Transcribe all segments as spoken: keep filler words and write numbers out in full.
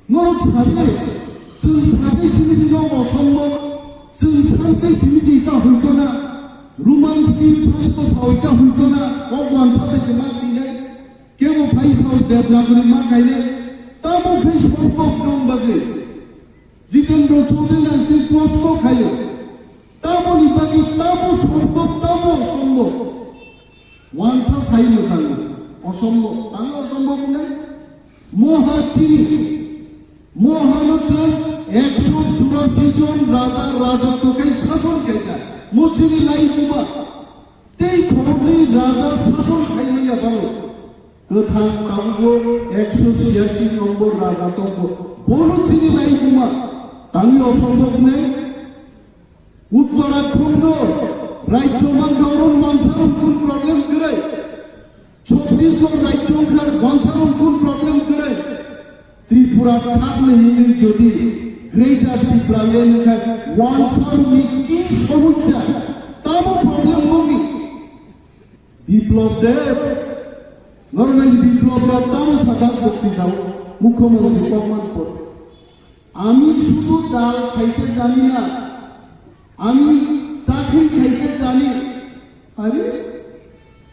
Norok sabai, chwng sabai simi di nok osombo, chwng sabai simi di ta huikona, Roman script sani ko sawi ta huikona, kok wansa bai ma sinai, kebo phai sawi Devanagari ma kainai, tamo khai sombok nong bagwi. Jitendra Chaudhary nang twi post ko khayo. Tamoni bagwi tamo sombok, tamo osombok. Wansa sai mwchang, osombok. Tamo osombok nai? Moha chini. Moha no chwng ekso churasi jon raja, raja tokai sason khaikha. Mo chini lai kuba. Tei khoroknwi raja sason khaimanya balo. Kwthang tabukbo ekso chiyasi nombor raja tongbo. Bono chini lai kuma. Tangwi osombok nai? Uttarakhando rajyo mangka oro wansa rok kun problem kwrwi. Chhattisgarh rajyo wngkha wansa rok kun problem kwrwi. Tripura khakni hinwi jodi Greater Tipraland wngkha wansa rokni ki somosya? Tamo problem wngwi. Biplab Deb, nornai Biplab Deb tamo sajak bokti dao, mukhyamantri kokman por. আমি শুধু ডাল খাইতে জানি না, আমি চাকরি খাইতে জানি। আরে,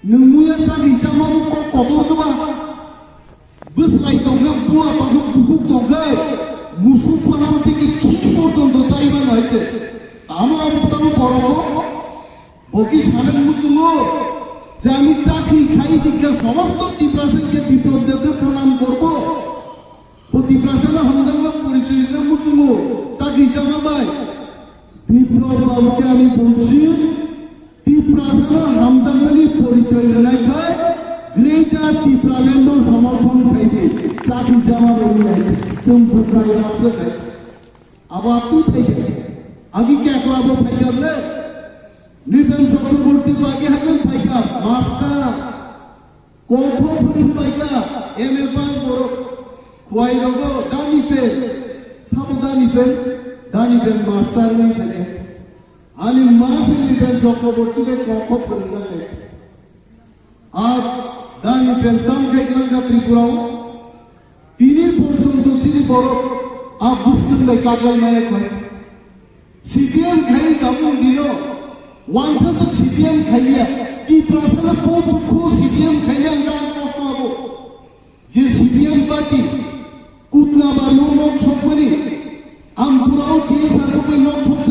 nwng muya chakri chama kok kotor doba. Bwslai tongkhe, bua tongkhe, bukhuk tongkhe, musuk panam tiki khik porjonto chaiba naikhe. Tamo ang tamo borok bo. Bo ki sanani muchungo je ami chakri khai dikha somosto Tiprasa ke Biplab Debke pranam korbo. Bo Tiprasa no hamjakma porichoy rwna muchungo chakri chama bai. Biplab Babu ke ami bolchi Tiprasa no hamjakmani porichoy rwnai khai Greater Tipraland no somorthon khai di. Chakri chama bai nai chwng bukrai raksa khai. Abo atwi phaikha. Agi kekla bo phaikha le. Nipen Chakraborty bo agi haikhe phaikha. Master. Kokho phwrwng phaikha. M A pass borok. Khwai rogo dani pen. Sabo dani pen. Dani pen master ni phaikha. Ani ma se Nipen Chakraborty bai kokho phwrwngna khe. Ar dani pentam khe langkha Tripura o. Tini porjonto chini borok a bwswng bai kaklai maya kha. C P M khai tabuk dino. Wansa ta C P M khaiya. Tiprasa na po dukhu C P M khaiya ang kosto abo. Je C P M party kutna ba no nok sokmani. Ang purao T S R ko nok sok